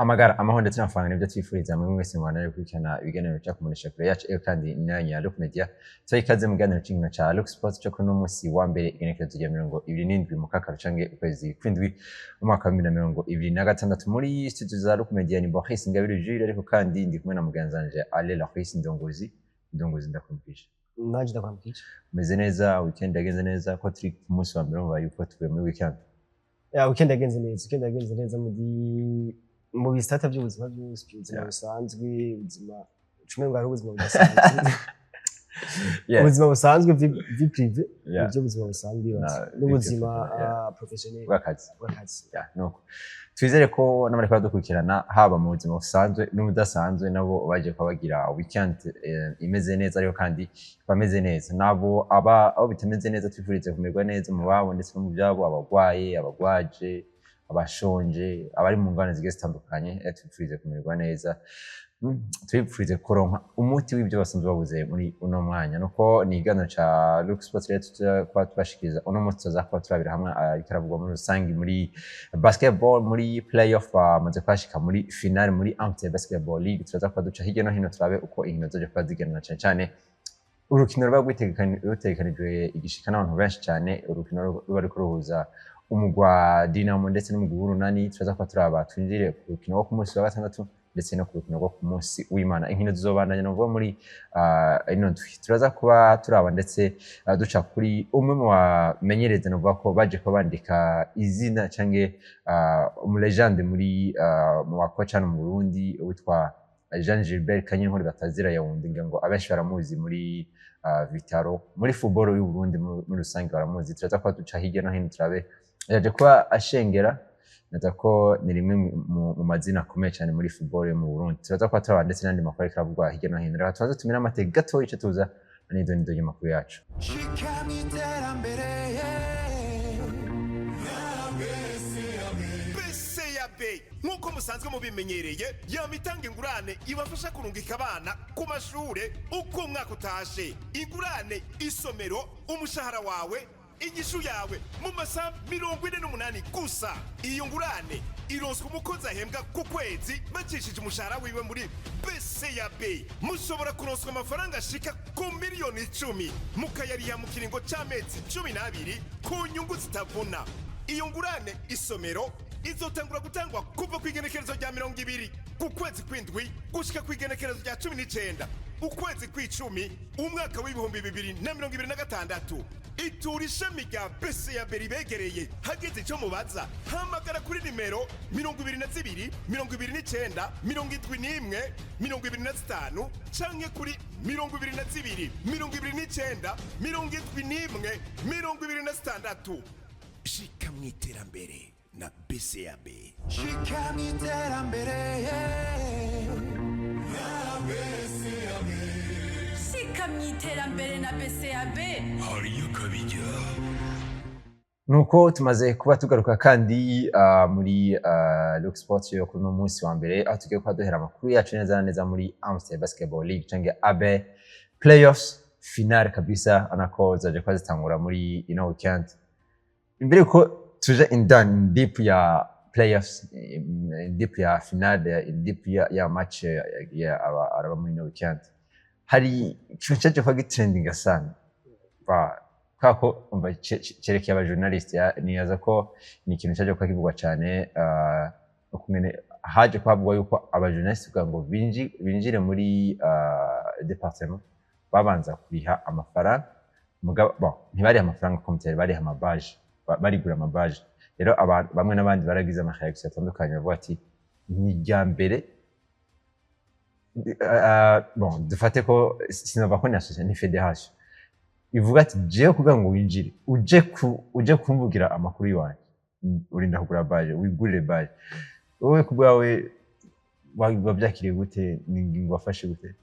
Amagara, amahoro ndetse n'amafaranga nibyo twifuriza mwe mwese mubandanye gukurikirana ibiganiro bica ku mboneshakure yacu, eyo kandi n'imyanya ya Look Media. Tubaha ikaze mu kiganiro c'inkino ca Look Sports cyo kuri uno musi wa mbere, igenekerezo rya 27 mu canke ukwezi kw'indwi, umwaka wa 2026. Muri studio za Look Media ni Boris Ingabire Jules, ariko kandi ndi kumwe na mugenzi wanje Ale Lachris Ndongozi. Ndongozi, ndakumvisha. Nanje ndakwambwira. Umeze neza? Weekend yagenze neza? Ko turi ku munsi wa mbere, urumva yuko tuvuye muri weekend. Ya, weekend yagenze neza, weekend yagenze neza mu bisata by'ubuzima byose, ubuzima busanzwe, ubuzima cumi ngo hari ubuzima budasanzwe, ubuzima busanzwe, vie privée, nibyo buzima busanzwe n'ubuzima vie privée, professionnel bw'akazi. Bw'akazi. Yeah, nuko twizere ko n'abariko badukurikirana, haba mu buzima busanzwe n'ubudasanzwe, nabo baje kuba bagira weekend imeze neza, ariko kandi bameze neza. Nabo aba aho bitameze neza, twifurize kumererwa neza mu babo ndetse no mu byabo, abagwaye, abagwaje, abashonje, abari mu ngorane zigiye zitandukanye, tubifurize kumererwa neza. Tubifurize kuronka umuti w'ibyo basanzwe babuze muri uno mwanya. Nuko ni ikiganiro ca Look Sports rero tuza kuba tubashikiriza uno munsi. Tuza kuba turabira hamwe ariko aravugwa muri rusange muri basketball, muri playoff bamaze kuhashika muri finale muri Amstel Basketball League. Turaza kuba duca hirya no hino, turabe uko inkino zaje kuba zigenda, cane cane urukino ruba rutegekanijwe igishika n'abantu benshi cyane, urukino ruba ruriko ruhuza umugwa Dinamo ndetse n'umugwi w'Urunani. Turaza kuba turaba, twinjire ku rukino rwo ku munsi wa gatandatu ndetse no ku rukino rwo ku munsi w'Imana. Inkino zizobandanya novuga muri ino ndwi. Turaza kuba turaba ndetse duca kuri umwe mu bamenyereza, novuga ko baje kuba bandika izina canke umu légende muri mu bakoca hano mu Burundi, witwa Jean Gilbert Kanyinkore batazira Yaounde. Ngira ngo abenshi baramuzi muri Vital'O, muri football y'u Burundi muri rusange baramuzi. Turaza kuba duca hirya no hino, turabe yaje kuba ashengera naza ko ni rimwe mu mazina akomeye cyane muri football yo mu Burundi. Turaza kuba turaba ndetse n'andi makuru ariko aravugwa hirya no hino. Reka tubanze tumire amateka gatoya, ico tuza n'ido nido y'amakuru yacu. Shika mu iterambere. BCAB, nk'uko musanzwe mubimenyereye, yama itanga ingurane ibafasha kurungika abana ku mashure uko umwaka utashe. Ingurane isomero, umushahara wawe, inyishu yawe mu masaha 48 gusa. Iyo ngurane ironswa umukozi ahembwa ku kwezi bacishije umushahara wiwe muri BCAB. Mushobora kuronswa amafaranga ashika ku miliyoni 10, mukayariha mu kiringo c'amezi 12 ku nyungu zitavuna. Iyo ngurane isomero izotangura gutangwa kuva ku igenekerezo rya 20 ku kwezi kw'indwi gushika ku igenekerezo rya 19 ukwezi kw'icumi, umwaka w'2026. Itura ishami rya BCAB ribegereye. Hageze icyo mubaza, hamagara kuri nimero 22 29 71 25 canke kuri 22 29 71 26. Shika mu iterambere na BCAB. Shika mu iterambere. Shika mu iterambere na BCAB. Hariyo akabijya. Nuko tumaze kuba tugaruka kandi muri Look Sports yo kuri uno munsi wa mbere, aho tugiye kuba duhera amakuru yacu neza na neza muri Amstel Basketball League canke AB playoffs finale kabisa, anako zaje kuba zitangura muri ino weekend. Imbere yuko tuje indani deep ya playoffs, in deep ya finale, in deep ya match yagiye araba muri ino weekend, hari ikintu caje kuba gitrendinga sana ba kubera ko umva cerekeye aba journaliste, nibaza ko ni ikintu cyaje kuba kivugwa cyane, ukungene haje kuhavugwa yuko aba journaliste kugira ngo binjire muri département babanza kuriha amafaranga. Mugabo bon, ntibariha amafaranga komuteri, bariha ama badge, barigura ama badge. Rero abantu bamwe n'abandi baragize ama réaction atandukanye, bavuga ati ni irya mbere. Bon, dufate ko sinova ko ni association, ni fédération ivuga ati jewe kugira ngo winjire uje kumvugira amakuru iwanje, urinda kugura badge, wigurire badge wowe ku bwawe. Wabyakiriye gute? Ni ingingo wafashe gute?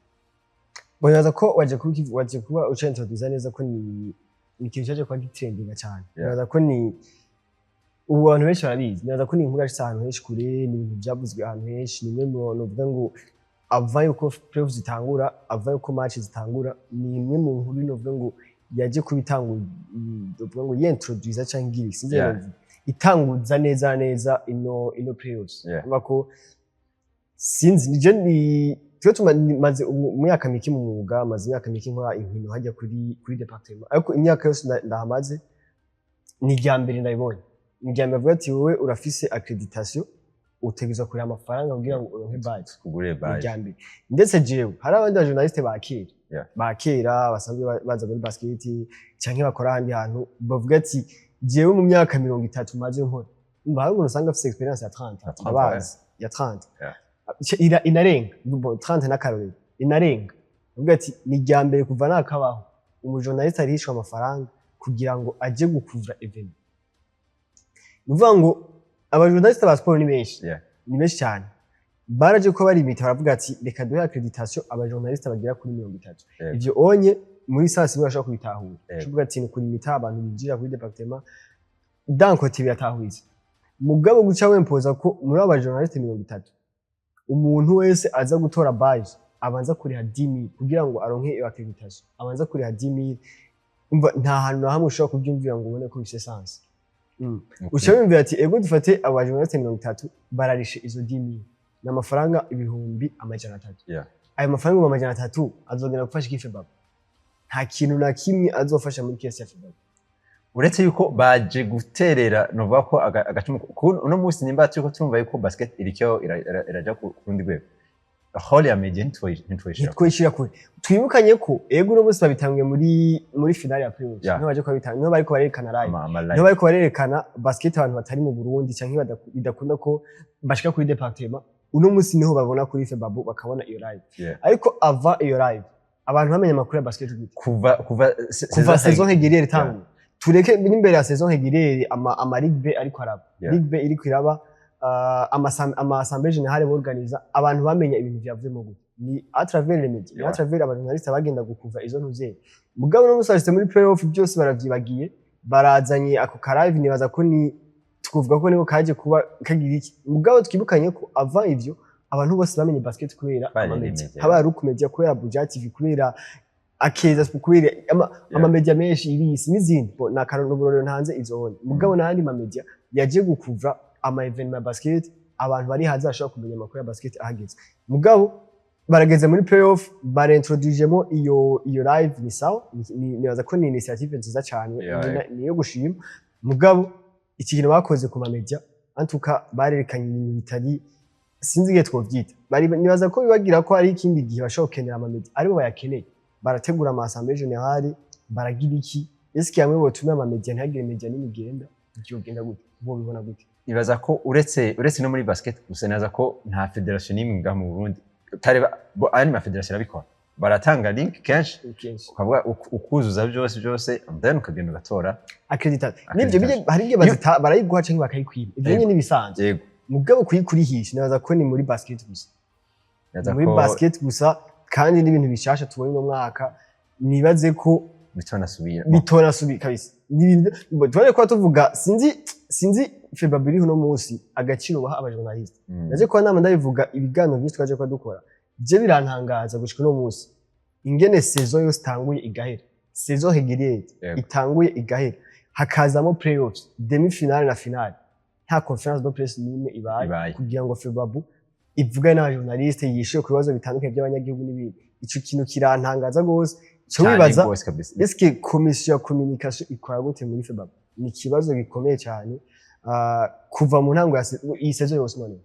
Nibaza ko waje kuba uca introduce neza ko ni ikintu cyaje kuba gitrendinga cyane. Nibaza ko ni ubu abantu benshi barabizi. Nibaza ko ni inkuru yashitse ahantu henshi kure, ni ibintu byavuzwe ahantu henshi. Ni imwe mu novuga ngo ava yuko playoffs zitangura, ava yuko match zitangura, ni imwe mu nkuru novuga ngo yaje kuba itangura, novuga ngo yintroduce canke igira sinzi, itanguza neza neza ino playoffs. Urumva ko Sinzi, nije ni twe tumaze imyaka mike mu mwuga, maze imyaka mike nkora inkino hajya kuri département, ariko imyaka yose ndahamaze ni irya mbere ndabibonye, ni irya mbere avuga ati: "Wowe urafise accréditation, utegerezwa kuriha amafaranga kugira ngo uronke badge." Kugure Ni badge. Irya mbere. Ndetse jewe hari abandi ba journaliste ba kera, ba kera basanzwe baza muri basket canke bakora ahandi hantu, bavuga ati: "Jewe mu myaka 30 maze nkora." Umva, hari umuntu usanga afise expérience ya 30, Ya 30, abazi ya 30, Yeah. Inarenga, bon, 30 n'akarorero, inarenga, avuga ati: "Ni irya mbere kuva nakabaho umujournaliste arihishwa amafaranga kugira ngo aje gukuvura événement." Ni ukuvuga ngo abajournaliste ba sport ni benshi, ni benshi cyane. Baraje ko barimita, baravuga ati: "Reka duhe accréditation abajournaliste bagera kuri 30." Ivyo onye muri saa sita bashobora kubitahura. Uvuga ati ni kurimita abantu binjira kuri département, d'un côté biratahuritse, mugabo guca wempoza ko muri abo bajournaliste 30 umuntu wese aza gutora badge abanza kuriha 10,000 kugira ngo aronke iyo accréditation, abanza kuriha 10,000, umva, nta hantu na hamwe ushobora kubyumvira ngo ubone ko bifise sens. Uca wiyumvira ati: "Ego, dufate abo bajournaliste 30 bararishe izo 10,000, ni amafaranga 300,000." Ayo mafaranga 300,000 azogenda gufasha iki FEBABU? Nta kintu na kimwe azofasha muri caisse ya FEBABU. Uretse yuko baje guterera, novuga ko agacumu uno munsi, nimba turiko turumva yuko basket iriko iraja ku rundi rwego, rôle ya média ntitwoyishira. Ntitwishyira kure. Twibukanye ko ego uno munsi babitanguye muri finale ya playoffs, niho baje kubitanga, niho bariko barerekana live, ama live. Niho bariko barerekana basket. Abantu batari mu Burundi canke bidakunda ko bashika kuri département, uno munsi niho babona kuri FEBABU, bakabona iyo live. Ariko ava iyo live, abantu bamenya amakuru ya basket gute? Kuva Kuva saison régulière itanguye, tureke n'imbere ya saison régulière, ama Ligue B ariko araba, Ligue B iriko iraba, ama assemblée générale borganiza, abantu bamenya ibintu vyavuyemo gute? Ni à travers les médias, ni à travers abajournaliste bagenda gukuva izo ntuzeye. Mugabo no musi muri playoff byose baravyibagiye, barazanye ako ka live. Nibaza ko ni tkuvuga ko niko kaje kuba kagira iki. Mugabo twibukanye ko ava ivyo, abantu bose bamenye basket kubera Kubera ama média, les médias. haba ari ku media, kubera Buja TV, kubera Akeza, kubera amamedia menshi, Irisi n'izindi. Bo, ni akarorero ntanze izo hone, mugabo n'ayandi mamedia yaje gukuvra ama événement ya basket, abantu bari hanze bashobora kumenya amakuru ya basket ahageze. Mugabo barageze muri playoff, barintrodujemo iyo live, ni sawa, nibaza ko ni initiative nziza cyane, ni iyo gushima. Mugabo iki kintu bakoze ku mamedia, antuka barerekanye ibintu bitari, sinzi igihe twovyita. Nibaza ko bibagira ko hari ikindi gihe bashobora gukenera amamedia, aribo bayakeneye. Barategura ama assemblée générale, baragira iki, eske hamwe botumye amamedia ntihagire media nini igenda, byogenda gute? Bo bibona gute? Nibaza ko uretse no muri basket gusa, nibaza ko nta fédération n'imwe ngaha mu Burundi tareba ayandi ma fédération arabikora, baratanga link kenshi, Kenshi. ukavuga ukuzuza byose byose, and then ukagenda ugatora. Accréditation nibyo Accreditation. Hari igihe bazita barayiguha canke bakayikwima, ivyo nyene nibisanzwe. Mugabo kuyikurihisha, nibaza ko ni muri basket gusa. Nibaza Muri ko basket gusa, kandi n'ibintu bishasha tubonye uno mwaka, nibaze ko bitonasubira. Bitonasubi kabisa. Ni ibintu tubaye kuba tuvuga, sinzi FEBABU iriho uno munsi agaciro baha abajournaliste. Naje kuba nama ndabivuga, ibiganiro byinshi twaje kuba dukora, je birantangaza gushika uno munsi ingene saison yose itanguye igahera, saison régulière itanguye igahera, hakazamo playoffs, demi finale na finale, nta conférence de presse n'imwe ibaye Ibaye. kugira ngo FEBABU ivugane n'abajournaliste, yishure ku bibazo bitandukanye by'abanyagihugu n'ibindi. Ico kintu kirantangaza gose. Ico Cyane wibaza, gose kabisa. eske commission ya communication ikora gute muri FEBABU? Ni ikibazo gikomeye cyane. Kuva mu ntango ya iyi saison yose none.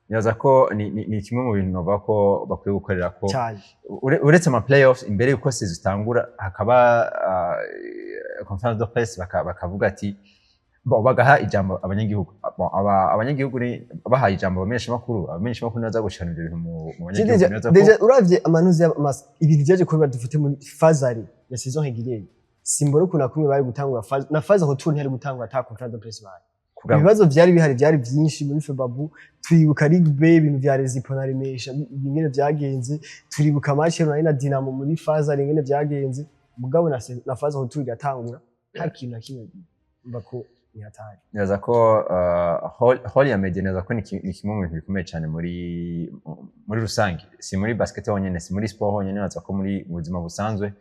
Nibaza ko ni kimwe mu bintu novuga ko bakwiye gukorera ko cyane. Uretse ama playoffs, imbere yuko saison itangura hakaba conférence de presse, bakavuga ati bon, bagaha ijambo abanyagihugu. Bon, abanyagihugu ni bahaye ijambo abamenyesha makuru nibaza gushikana ivyo bintu mu banyagihugu. Nibaza ko Déjà uravye amanuzi ibintu vyaje kuba, dufite muri phase aller ya saison régulière, simbona ukuntu na kumwe bari gutangura phase na phase retour ntiyari gutangura ata conférence de presse baye. Ibibazo vyari bihari vyari vyinshi muri FEBABU. Turibuka Ligue B, ibintu vya Rezipo na Remesha ingene vyagenze, turibuka match Runani na Dinamo muri phase aller ingene vyagenze. Mugabo na phase retour iratangura nta kintu na kimwe, mba ko ni hatari. Nibaza ko rôle ya média, nibaza ko ni kimwe mu bintu bikomeye cyane muri rusange, si muri basket honyine, si muri sport honyine, nibaza ko muri mu buzima busanzwe,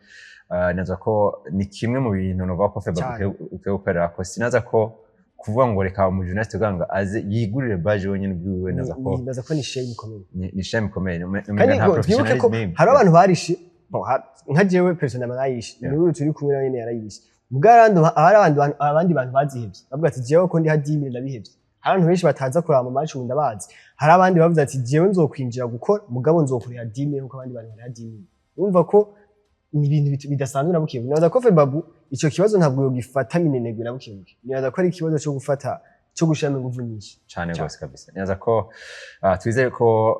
nibaza ko ni kimwe mu bintu novuga ko FEBABU Cyane. ikwiye gukorera ko. Sinaza ko Kuvuga ngo reka umu journaliste kugira ngo aze yigurire badge wenyine ubwiwe, naza ko Nibaza ko ni shame ikomeye. Ni shame ikomeye. Kandi Umenga nta ngo twibuke ko professionalism. hari abantu barishe. Bon, nka jewe personnellement narayishe. Niwe turi kumwe nawe nyene yarayishe. Mugabo hari abandi bantu bazihevye, bavuga ati: "Jewe ko ndi hadimire, ndabihevye." Hari abantu benshi bataza kuraba mu match ubu, ndabazi. Hari abandi bavuze ati: "Jewe nzokwinjira gukora, mugabo nzokurira 10 000 nkuko abandi bantu bariha 10 000." Urumva ko ni ibintu bidasanzwe na bukebuke. Nibaza ko FEBABU ico kibazo ntabwo yogifata minenegwe na bukebuke. Nibaza ko ari ikibazo cyo gufata, cyo gushiramo inguvu nyinshi. Cyane Cyane. rwose kabisa. Neza ko twizere ko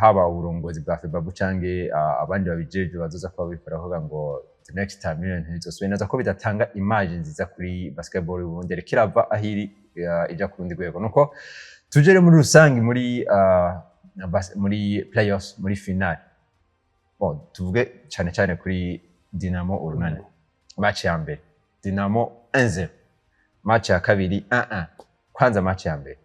haba uburongozi bwa FEBABU canke abandi babijejwe bazoza kuba babikora kugira ngo the next time ibintu ntibizosubire. Neza ko bidatanga image nziza kuri basketball y'u Burundi, reka irava aho iri ija ku rundi rwego. Nuko tuje rero muri rusange muri playoffs, muri final. Bon, tuvuge cyane cyane kuri Dinamo Urunani. Match ya mbere Dinamo 1-0, match ya kabiri 1-1. Kwanza match ya mbere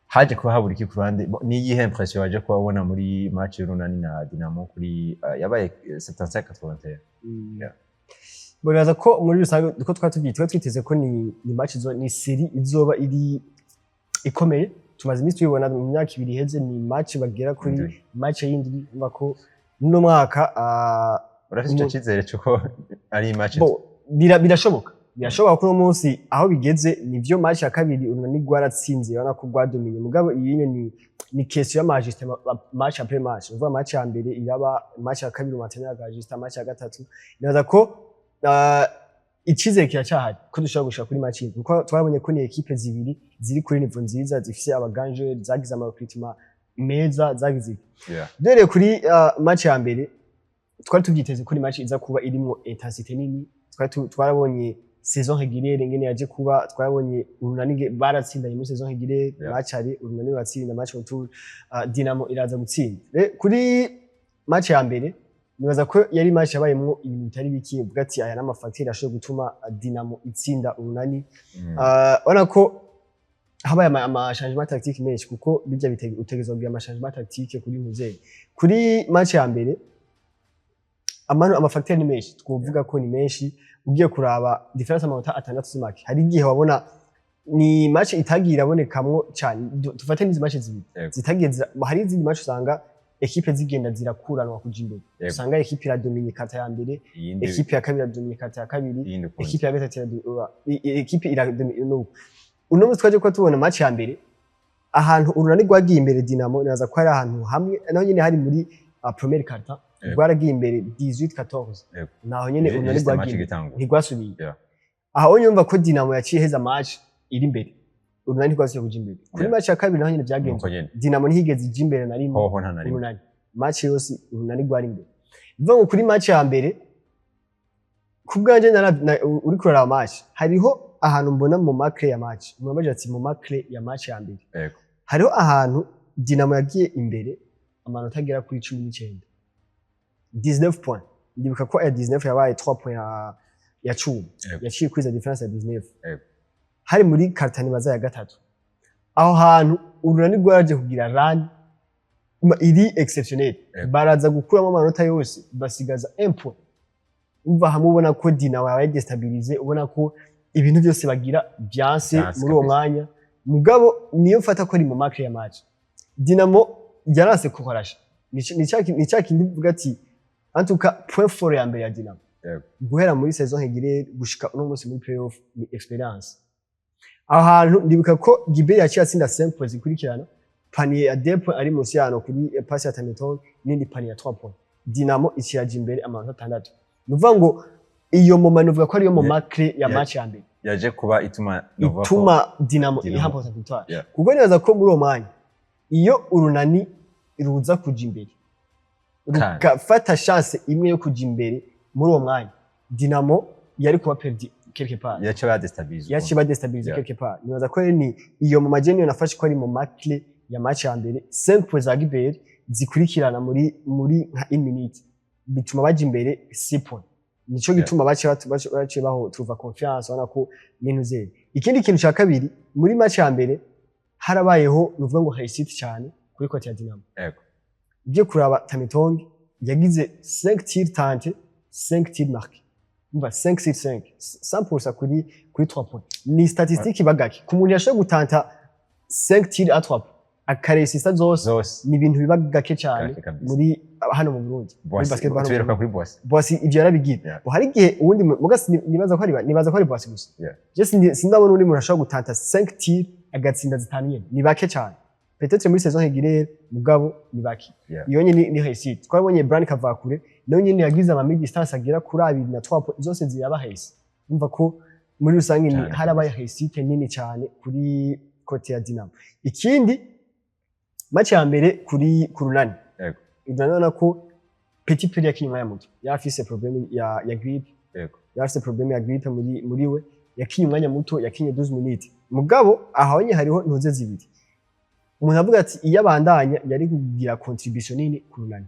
haje kuba habura iki ku ruhande? Ni iyihe impression waje kuba ubona muri match y'Urunani na Dinamo kuri yabaye 75-81? Yeah. Nibaza ko muri rusange uko twari tugiye, twari twiteze ko ni match izo, ni série izoba iri ikomeye. Tumaze iminsi tubibona mu myaka 2 iheze, ni match bagera kuri Indwi. match y'indwi. Urumva ko muno mwaka Urafite icyo cyizere cy'uko ari match? Bo, birashoboka ko uno munsi aho bigeze, nivyo, match ya kabiri Urunani rwaratsinze, urabona ko rwadominye. Mugabo iyi ni question y'ama ajustement match après match. Uvuga match ya mbere iraba, match ya kabiri umatenya akajusta, match ya gatatu. Nibaza ko icyizere kiracyahari ko dushobora gushika kuri match y'indwi, kuko twabonye ko ni équipe zibiri ziri kuri niveau nziza, zifise abaganje, zagize ama recrutement meza, zagize. Duhereye kuri match ya mbere, twari tubyiteze ko ni match iza kuba irimwo intensité nini. Twarabonye saison régulière ngene yaje kuba, twarabonye Urunani baratsindanye muri saison régulière. Match ari Urunani batsinda, match retour Dinamo iraza gutsinda. Kuri match ya mbere, nibaza ko yari match yabayemwo ibintu bitari biki, uvuga ati aya n'ama facteurs ashoboye gutuma Dinamo itsinda Urunani. Ubona ko habaye ama changement tactique menshi, kuko bijya utegerezwa kugira ama changement tactique kuri muzeyi. Kuri match ya mbere ama facteurs ni menshi, twovuga ko ni menshi. Ugiye kuraba différence, amanota 6 si make. Hari igihe wabona ni match itagiye irabonekamwo cyane. Dufate n'izi match zibiri zitagiye hari izindi match usanga équipe zigenda zirakuranwa kuja imbere. Usanga équipe iradomine quart ya mbere, iyindi équipe ya kabiri iradomine quart ya kabiri, iyindi ukundi. équipe ya gatatu équipe iradomine. No uno munsi twaje kuba tubona match ya mbere, ahantu Urunani rwagiye imbere Dinamo, nibaza ko hari ahantu hamwe naho nyene hari muri première quart-temps. Rwaragiye imbere 18-14. Naho nyene Urunani Juste match rwagiye imbere, igitangura. ntigwasubiye. Aho nyumva ko Dinamo yaciye iheza match iri imbere, Urunani ntirwasubiye kuja imbere. Kuri match ya kabiri naho nyene byagenze Nuko nyene. Dinamo ntiyigeze ija imbere na rimwe. Hoho nta na rimwe. Urunani match yose Urunani rwari imbere. Bivuga ngo kuri match ya mbere, ku bwanje uriko uraraba match, hariho ahantu mbona mu macre ya match, umuntu ati mu macre ya match ya mbere, hariho ahantu Dinamo yagiye imbere amanota agera kuri 19, 19 points. Ndibuka ko aya 19 yabaye 3 points ya 10. Yaciye kwiza différence ya 19. Hari muri quart-temps nibaza ya gatatu. Aho hantu Urunani rwaraje kugira run iri exceptionnel. Baraza gukuramo amanota yose, basigaza 1 point. Umva hamwe ubona ko Dinamo yabaye déstabilisé, ubona ko ibintu byose bagira byanse Byanse muri uwo kabisa. mwanya. Mugabo niyo mfata ko ari mu marque ya match, Dinamo yaranse kuhorasha. Ni cya kindi mvuga ati en tout cas point fort ya mbere ya Dinamo guhera muri saison régulière gushika uno munsi muri playoff ni expérience. Aho hantu ndibuka ko Gibert yaciye atsinda 5 points zikurikirana, panier ya 2 points ari munsi yano kuri passe ya Tameton, n'indi panier ya 3 points. Dinamo iciyaje imbere amanota 6. Ni ukuvuga ngo iyo moment nuvuga ko ariyo moment clé ya match ya mbere yaje kuba ituma novuga ko ituma Dinamo Dinamo. ihampoza victoire. Kuko nibaza ko muri uwo mwanya iyo Urunani ruza kuja imbere, Kandi. rugafata chance imwe yo kuja imbere muri uwo mwanya, Dinamo yari kuba perdu quelque part. Yaciye badestabiliza. Yaciye badestabilize quelque part. Nibaza ko rero ni iyo mu majeni nafashe ko ari mu clé ya match ya mbere, 5 points za Gibert zikurikirana muri nka 1 minute, bituma baja imbere 6 points. Nico gituma baciye baho tuva confiance, ubona ko n'intu zeri. Ikindi kintu cya kabiri, muri match ya mbere harabayeho nuvuga ngo réussite cyane kuri côté ya Dinamo. Ugiye kuraba, Tamitong yagize 5 tirs tentés, 5 tirs marqués. Umva, 5 sur 5, 100% kuri 3 points, ni statistique ibagake ku muntu yashoboye gutanta 5 tirs à 3 points, akaresisa zose. Zose. Ni ibintu biba gake cyane Gake kabisa. muri hano mu Burundi, muri Boissy, basketball hano mu tuberuka Burundi. Kuri Boissy. Boissy ivyo yarabigira. Bo hari igihe uwundi muga nibaza ko ari Boissy gusa. Je sindabona undi muntu ashobora gutanta 5 tirs agatsinda zitanu nyene, ni bake cyane. Peut-être muri saison régulière, mugabo ni bake. Iyo nyene ni réussite. Twabonye Brian Kavakure, nawe nyene yagize ama mi-distance agera kuri abiri na 3 points, zose ziraba réussi. Umva ko muri rusange ni Cyane. harabaye réussite nini cyane kuri côté ya Dinamo. Ikindi, match ya mbere kuri ku Runani, urabona ko Petit Pierre yakinye umwanya muto, yari afise problème ya grippe. Yari afise problème ya grippe muri we, yakinye umwanya muto, yakinye 12 minutes. Mugabo ahonye hariho ntuze zibiri, umuntu avuga ati iyo abandanya yari kugira contribution nini ku Runani.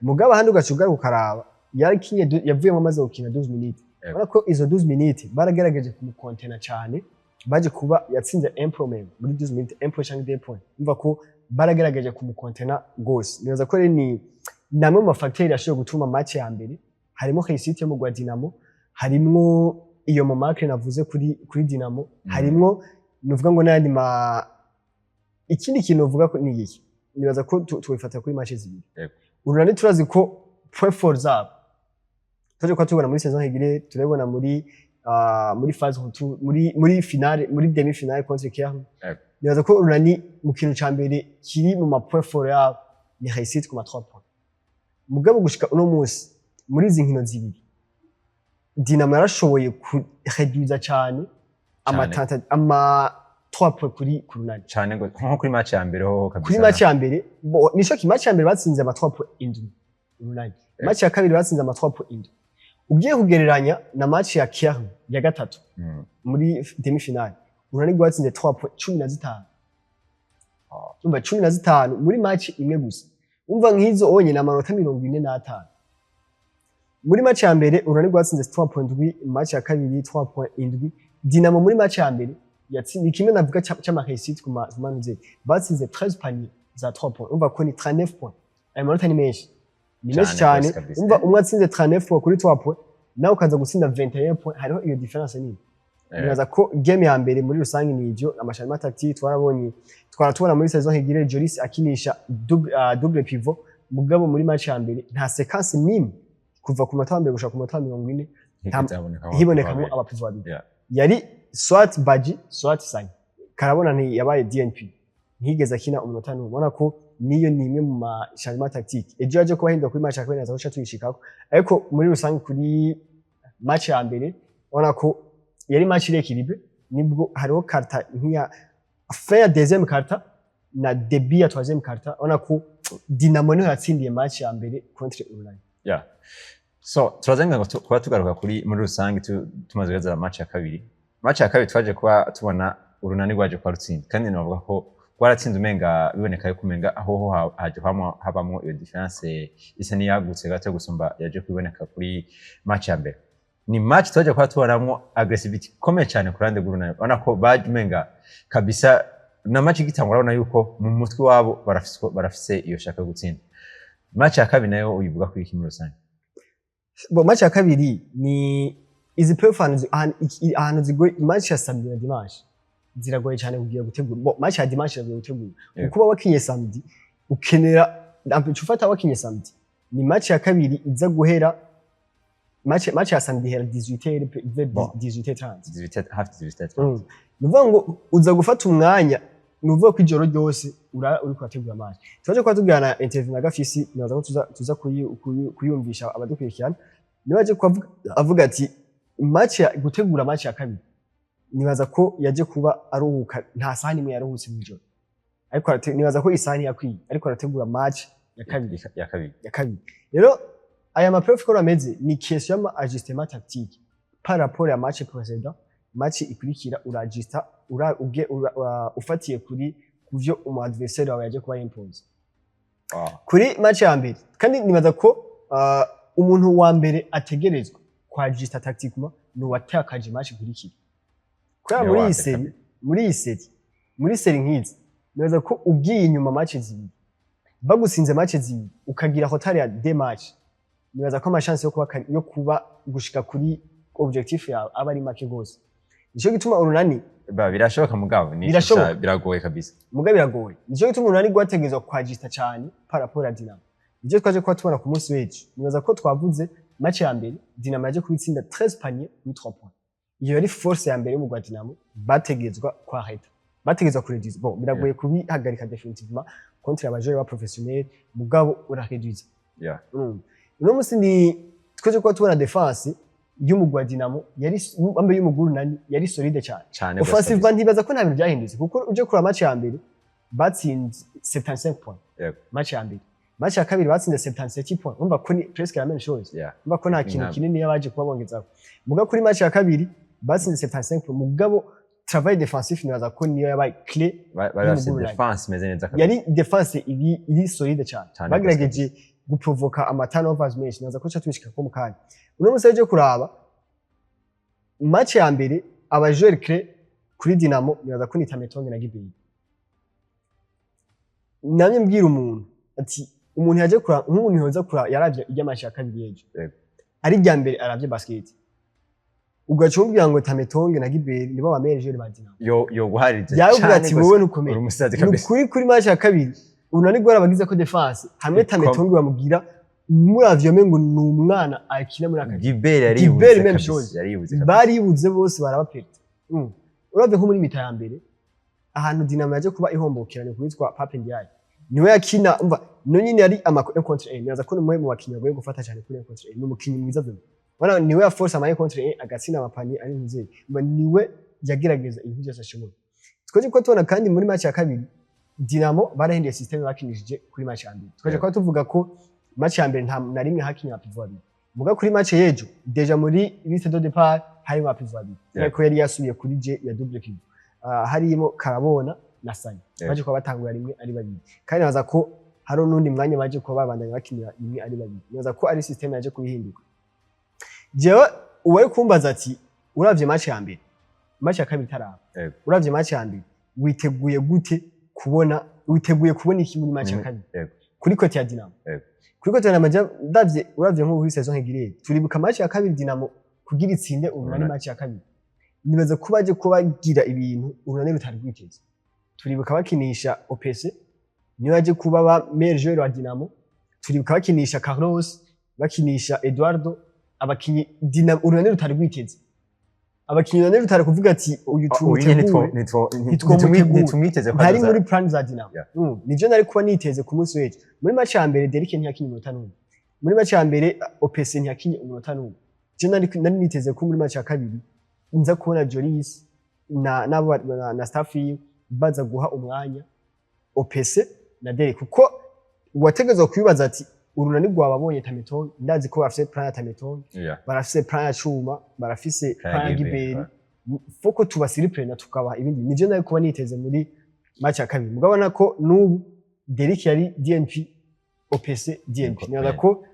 Mugabo ahandi ugaca ugaruka ukaraba yarakinye yavuyemo amaze gukina 12 minutes. Urabona ko izo 12 minutes baragerageje kumukontena cyane, baje kuba yatsinze 1 point muri 12 minutes, 1 point cyangwa 2 point. Umva ko baragerageje kumukontena gose. Nibaza ko rero ni namwe mu ma facteurs yashoboye gutuma match ya mbere harimo réussite yo mu gwa Dinamo, harimwo iyo mu marque navuze kuri Dinamo, harimwo nuvuga ngo n'ayandi ma ikindi kintu uvuga ko ni iki, nibaza ko tubifata kuri match zibiri. Urunani turazi ko point fort zabo tuje kuba tubona muri saison régulière, turabibona muri phase retour, muri finale, muri demi finale contre Kern. Nibaza ko Urunani mu kintu ca mbere kiri mu ma point fort yabo ni réussite ku ma 3 points. Mugabo gushika uno munsi muri izi nkino zibiri, Dinamo yarashoboye kureduza cyane amatanta ama 3 points kuri Runani. Cyane ngo nko kuri match ya mbere ho kabisa. Kuri match ya mbere bo nico ki match ya mbere batsinze ama 3 points indwi Urunani. Match ya kabiri batsinze ama 3 points indwi, ugiye kugereranya na match ya Kern ya gatatu muri demi finale, Urunani rwatsinze 3 points 15. Umva, 15 muri match imwe gusa. Umva, nk'izo onye ni amanota 45. Muri match ya mbere Urunani rwatsinze 3.7, match ya kabiri 3.7. Dinamo muri match ya mbere yatsinze kimwe navuga c'ama réussite ku manuze, batsinze 13 panier za 3 points. Umva ko ni 39 points, ayo manota ni menshi, ni menshi Cyane cyane. rwose kabisa. Umva, umwe atsinze 39 points kuri 3 points, nawe ukaza gutsinda 21 points, hariho iyo différence nini. Nibaza ko game ya mbere muri rusange ni ivyo ama changements tactique twarabonye, twaratubona muri saison régulière Joris akinisha double pivot. Mugabo muri match ya mbere nta séquence nimwe kuva ku munota wa mbere gushika ku munota wa 40 hibonekamo aba pivots babiri. Yari soit Baji, soit Sanya Karabona, nti yabaye DNP, ntiyigeze akina umunota n'umwe. Ubona ko niyo ni imwe mu ma changement tactique ejo yaje kuba ahindura kuri match ya kabiri, naza guca tuyishikako. Ariko muri rusange kuri match ya mbere ubona ko yari match iri équilibré, nibwo hariho quart-temps nk'iya fin ya deuxième quart-temps na début ya troisième quart-temps, ubona ko Dinamo niho yatsindiye match ya mbere contre Urunani. Yeah. So turaza ngo kuba tugaruka kuri muri rusange tumaze guheza match ya kabiri. Match ya kabiri twaje kuba tubona Urunani rwaje kuba rutsinda, kandi navuga ko rwaratsinze umenga biboneka yuko umenga aho ho haje habamwo iyo différence isa n'iyagutse gato gusumba yaje kuboneka kuri match ya mbere. Ni match twaje kuba tubonamwo aggressivity ikomeye cyane ku ruhande rw'Urunani. Ubona ko baje umenga kabisa na match igitangura, urabona yuko mu mutwe wabo barafise iyo shaka yo gutsinda. Match ya kabiri nayo uyivuga kuri iki muri rusange? Bon, match ya kabiri ni izi playoff ahantu zigoye, match ya samedi na dimanche ziragoye cyane kugira gutegura. Bon, match ya dimanche iragoye gutegura kuko wakinye samedi ukenera ufata wakinye samedi, ni match ya kabiri iza guhera match ya samedi ihera 18h vers Bon. 18h30. 18, hafi 18. Ni ukuvuga ngo uza gufata umwanya, ni ukuvuga ko ijoro ryose uri kurategura match. Twaje kuba tugirana interview na Gafisi, nibaza ko tuza kuyumvisha abadukurikirana. Niba aje kuba avuga ati match ya gutegura match ya kabiri, nibaza ko yaje kuba aruhuka nta saha nimwe yaruhutse mw'ijoro, ariko nibaza ko isaha ntiyakwiye, ariko arategura match ya kabiri. Ya kabiri. Ya kabiri. Rero aya ma playoff ko ameze ni question y'ama ajustement tactique par rapport ya match précédent. Match ikurikira urajista ura, uge, ura, ufatiye kuri kuvyo umu adversaire wawe yaje kuba impose. Kuri match ya mbere kandi nibaza ko umuntu wa mbere ategerezwa kwajista tactiquement ni uwatakaje match ikurikira, kubera Niwe muri wa iyi mbere série kabisa. muri iyi série, muri série nk'izi, nibaza ko ugiye inyuma match zibiri, bagutsinze match zibiri, ukagira retard ya deux match, nibaza ko ama chance yo kuba gushika kuri objectif yawe aba ari make gose. Nico gituma Urunani Ba, birashoboka, mugabo ni Birashoboka. Biragoye kabisa. Muga biragoye. Nico gituma Urunani rwategerezwa kwajista cyane par rapport à Dinamo. Ivyo twaje kuba tubona ku munsi w'ejo, nibaza ko twavuze match ya mbere, Dinamo yaje kubitsinda 13 paniers kuri 3 points. Iyo yari force ya mbere y'umugwi wa Dinamo bategerezwa kwareta, bategerezwa kureduza. Bon, biragoye kubihagarika définitivement contre aba joueurs ba professionnel, mugabo urareduza. Uno munsi ni twaje kuba tubona défense y'umugwi wa Dinamo yari ambe y'umugwi Urunani yari solide cyane. Cane gose. Offensivement, Kabisa. ntibaza ko nta bintu byahindutse, kuko uje kuraba match ya mbere batsinze 75 points match ya mbere. Match ya kabiri batsinze 77 points. Urumva ko ni presque la même chose. Urumva ko nta kintu kinini yabaje kuba bongezaho. Muga kuri match ya kabiri batsinze 75 points, mugabo travail défensif nibaza ko niyo yabaye clé Bari bafise y'umugwi Urunani. défense imeze neza kabisa. Yari défense iri iri solide cyane. Cane. Bagerageje guprovoka ama turnovers menshi. Nibaza ko tubishika ko mu kanya. Uno munsi aje kuraba match ya mbere, aba joueur clé kuri Dinamo nibaza ko ni Tametonge na Giberi. Namye mbwira umuntu ati umuntu yaje kura nk'umuntu yoza kura yaravye ijya match ya kabiri yejo, ari irya mbere aravye basket, ugaca umubwira ngo Tametonge na Giberi nibo ba meilleurs joueurs ba Dinamo, Yo guhaririza yavuga cane ati gose. wowe nukomeye. Uri umusazi Ni kabisa. ukuri, kuri match ya kabiri Urunani rwarabagize ko défense hamwe Tametonge bamubwira muravye ngo ni umwana akina muri aka Gibert yaribuze Gibert même kabisa, chose. yaribuze kabisa. Baribuze bose barabapeta. Uravye nko muri mi-temps ya mbere, ahantu Dinamo yaje kuba ihombokera ni kuwitwa Pape Ndiaye, niwe yakina. Umva, no nyine yari ama 1 contre 1. Nibaza ko ni umwe mu bakinyi bagoye gufata cyane kuri 1 contre 1. Ni umukinyi mwiza vraiment. Wana niwe ya force ama 1 contre 1 agatsinda ama panier ari nzeri. Umva, niwe yagerageza ibintu byose ashoboye. Twaje ko tubona kandi muri match ya kabiri Dinamo barahinduye système bakinishije kuri match ya mbere. Twaje kuba tuvuga ko match ya mbere nta na rimwe hakinye pivot babiri, muga kuri match y'ejo déjà muri liste de départ harimo pivot babiri, ariko yari yasubiye kuri jeu ya double pivot. Harimo Karabona na Sanya. Baje kuba batangura rimwe ari babiri, kandi nabaza ko hari n'undi mwanya baje kuba babandanya bakinira rimwe ari babiri. Nibaza ko ari système yaje kubihinduka. Jewe uwari kumbaza ati uravye match ya mbere, match ya kabiri itaraba, uravye match ya mbere witeguye gute kubona, witeguye kubona iki muri match ya kabiri kuri côté ya Dinamo? Kuri côté ya Dinamo, ndavye, uravye nko kuri saison régulière, turibuka match ya kabiri Dinamo kugira itsinde Urunani. Urunani. Match ya kabiri nibaza ko baje kuba bagira ibintu Urunani rutari rwiteze. Turibuka bakinisha OPC, niyo yaje kuba ba meilleur joueur wa Dinamo. Turibuka bakinisha Carlos, bakinisha Eduardo, abakinyi Dinamo Urunani rutari rwiteze, abakinyi Urunani rutari kuvuga ati uyu Uyu nyene tumutegure. Ntitwomutegura. Ntitumwiteze ko Ntari azoza. muri plan za Dinamo. Nivyo nari kuba niteze ku munsi w'ejo. Muri match ya mbere Derek ntiyakinye umunota n'umwe. Muri match ya mbere OPC ntiyakinye umunota n'umwe. Je nari niteze ko muri match ya kabiri nza kubona Joris na staff yiwe baza guha umwanya OPC na Derek, kuko uwategezwa kwibaza ati Urunani rwababonye Tameton, ndazi ko bafise plan ya Tameton, barafise plan ya Cuma, barafise Plan ya plan ya Gibert, Giberi, foko tubasiriprena tukabaha ibindi. Nivyo nari kuba niteze muri match ya kabiri. Mugabo ko n'ubu Derek yari DNP, OPC DNP. Nibaza ko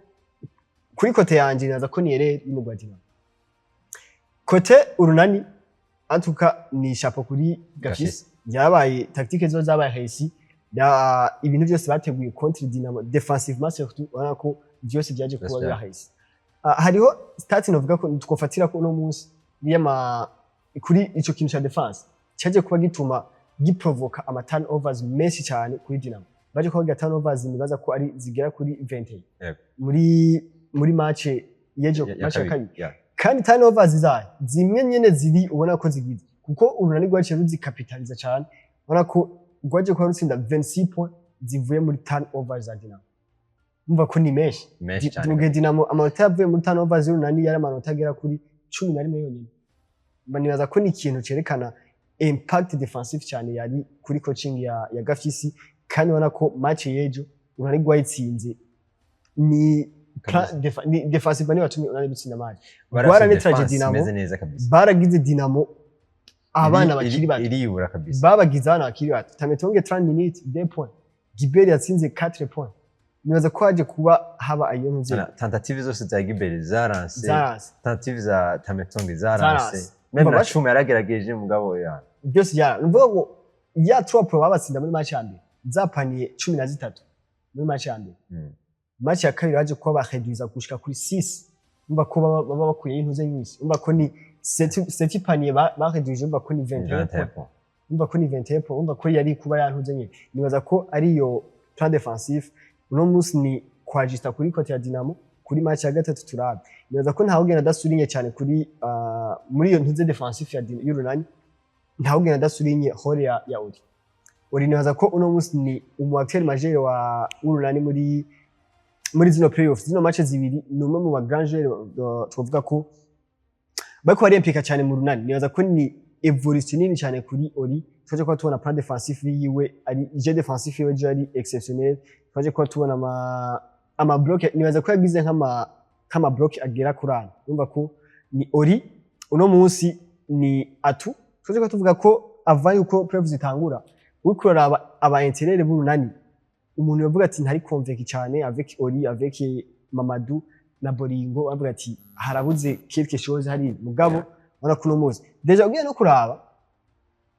kuri côté yanje, nibaza ko ni erreur y'umugwi wa Dinamo. Côté Urunani, en tout cas ni chapeau kuri Gafisi. Gafisi. Yabaye tactique zo zabaye réussi ya ibintu byose bateguye contre Dinamo, défensivement surtout, ubona ko byose byaje kuba Byose biba réussi. Hariho stat novuga ko twofatira ko uno munsi y'ama kuri ico kintu ca défense cyaje kuba gituma giprovoka ama turnovers menshi cyane kuri Dinamo. Baje kuba bagira turnovers nibaza ko ari zigera kuri 20 muri match y'ejo, match ya kabiri. Kandi turnovers zayo zimwe nyene ziri ubona ko zigize, kuko Urunani rwaciye ruzikapitaliza cyane. Ubona ko rwaje kuba rutsinda 26 points zivuye muri turnovers za Dinamo. Umva ko ni menshi. Menshi cyane. Mu gihe Dinamo amanota yavuye muri turnovers y'Urunani yari amanota agera kuri 11 yonyine. Mba nibaza ko ni ikintu cerekana impact defensive cyane yari kuri coaching ya Gafisi. Kandi ubona ko match y'ejo Urunani rwayitsinze ni Kabisa. ni defensive niyo yatumye Urunani rutsinda match. Barafise Rwaranetraje défense Dinamo. imeze neza kabisa. Baragize Dinamo abana bakiri bato. Iribura kabisa. Babagize abana bakiri bato. Tametonge 30 minutes, 2 points. Gibert yatsinze 4 points. Nibaza ko haje kuba haba ayo ntuze. Tentative zose za Gibert zaranse. Zaranse. Tentative za Tametonge zaranse. Zaranse. Même na Cuma yaragerageje, mugabo ya Byose byara nuvuga ngo ya 3 points babatsinda muri match ya mbere zapaniye 13 muri match ya mbere. Match ya kabiri baje kuba bareduza gushika kuri 6. Umva ko baba bakuye intuze nyinshi, umva ko ni 7 panier bareduje, umva ko ni 21 points. 21. Umva ko ni 21 points, umva ko yari kuba yantuze nyine. Nibaza ko ariyo plan défensif uno munsi ni kwajista kuri côté ya Dinamo. Kuri match ya gatatu turabe, nibaza ko ntawe ugenda adasurinye cyane kuri muri iyo ntuze défensif ya y'Urunani, ntawe ugenda adasurinye rôle ya Ori. Ori nibaza ko uno munsi ni umu acteur majeur wa w'Urunani muri zino playoffs, zino match zibiri. Ni umwe mu ba grand joueur, twavuga ko bariko bariyimplika cyane mu Runani. Nibaza ko ni évolution nini cyane kuri Ori. Twaje kuba tubona plan défensif yiwe ari jeu défensif yiwe je ari exceptionnel. Twaje kuba tubona ama block, nibaza ko yagize nk'ama block agera kuri ane. Urumva ko ni Ori uno munsi ni atu twaje kuba tuvuga ko ava yuko playoffs zitangura, uriko uraraba aba intérieur b'Urunani, umuntu yavuga ati ntari convaincu cyane avec Ori, avec Mamadou na Boringo, avuga ati harabuze quelque chose hari. Mugabo ubona ko uno munsi déjà ugiye no kuraba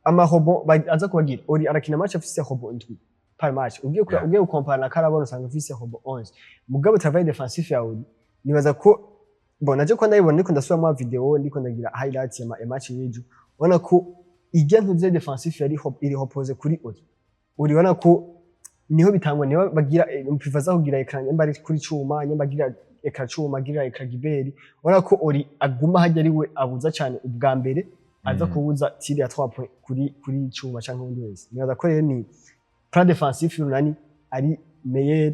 ama rebonds aza kubagira, Ori arakina match afise rebonds 7 par match. Ugiye ugiye gukompara na Karabona, usanga afise rebonds 11. Mugabo travail défensif ya Ori, nibaza ko bon naje ko ndayibona, ndiko ndasubiramo video, ndiko ndagira highlights ya match y'ejo, ubona ko ijya ntuze défensif yari iri reposé kuri Ori. Ori ubona ko niho bitangwa, niho bagira umpiva aza kugira écran, nyamba ari kuri cuma, nyamba agira écran cuma, agira écran Giberi. Ubona ko Ori aguma hajya, ari we abuza cyane ubwa mbere aza kubuza tir ya 3 points kuri cuma canke undi wese. Nibaza ko rero ni plan défensif y'Urunani ari meilleur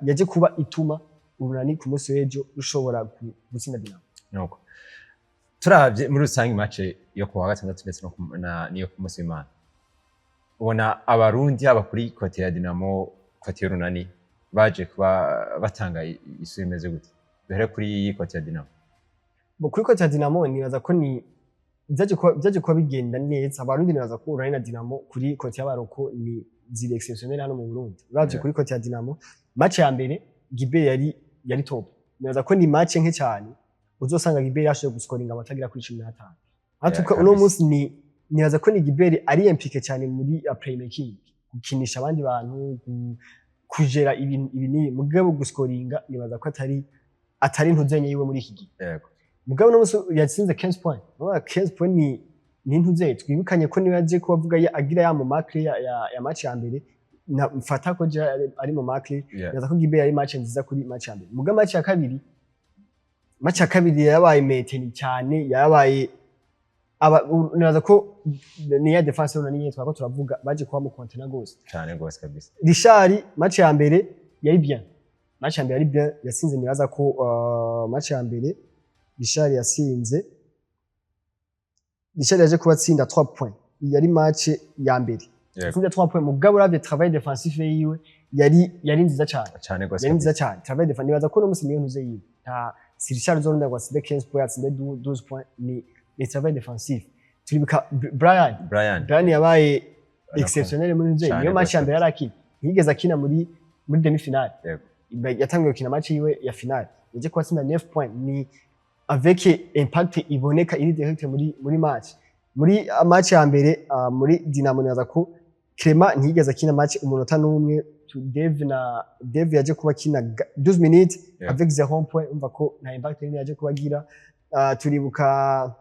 yaje kuba ituma Urunani ku munsi w'ejo rushobora gutsinda Dinamo. Nuko turavye muri rusange match yo kuwa gatandatu ndetse no niyo ku munsi w'Imana, ubona Abarundi haba kuri côté ya Dinamo, côté y'Urunani, baje kuba batanga isura imeze gute? Duhere kuri côté ya Dinamo. Bo kuri côté ya Dinamo, nibaza ko ni byaje kuba bigenda neza. Abarundi, nibaza ko Urunani na Dinamo kuri côté y'abaroko ni ziri exceptionnel hano mu Burundi. Uravye kuri côté ya Dinamo, match ya mbere Gibe yari top. Nibaza ko ni match nke cyane uzosanga Gibe yashoboye guskoringa amatagira kuri 15. Atuka uno munsi ni nibaza ko ni Giberi ari impliqué cyane muri playmaking, gukinisha abandi bantu, kujera ibintu ibi n'ibi. Mugabo guskoringa nibaza ko atari ntuzenye yiwe muri iki gihe. Mugabo no musi yatsinze 15 points. Urabona 15 points ni ntuze. Twibukanye ko niyo yaje kubavuga ya agira ya mu marque ya match ya mbere, na mfata ko je ari mu marque. Nibaza ko Gibe yari match nziza kuri match ya mbere. Mugabo match ya kabiri yabaye maintenu cyane, yabaye aba nibaza ko ni ya défense y'Urunani nyene twako turavuga, baje kuba mu contenant gose. Cyane gose kabisa. Richard match ya mbere yari bien, match ya mbere yari bien, yatsinze, nibaza ko match ya mbere Richard yatsinze, Richard yaje kuba atsinda 3 points. Yari match ya mbere yatsinze 3 points. Mugabo uravye travail défensif yiwe yari nziza cyane. Cyane gose. Yari nziza cyane travail défensif. Nibaza ko no musi niyo ntuze yiwe, nta si Richard uzorinda ngo atsinde 15 points, atsinde 12 points, ni travail défensif. Turibuka Brian. Brian. Brian yabaye exceptionnel muri ntuze Cyane niyo match ya gose. mbere yarakina, ntiyigeze akina muri demi finale. Yatangiye gukina match yiwe ya finale, yaje kuba atsinda 9 points, ni avec impact iboneka iri direct muri match. Muri match ya mbere muri Dinamo, nibaza ko Clement ntiyigeze akina match umunota n'umwe. Dave na Dave yaje kuba akina 12 minutes avec 0 point, umva ko nta impact nini yaje kuba agira. Turibuka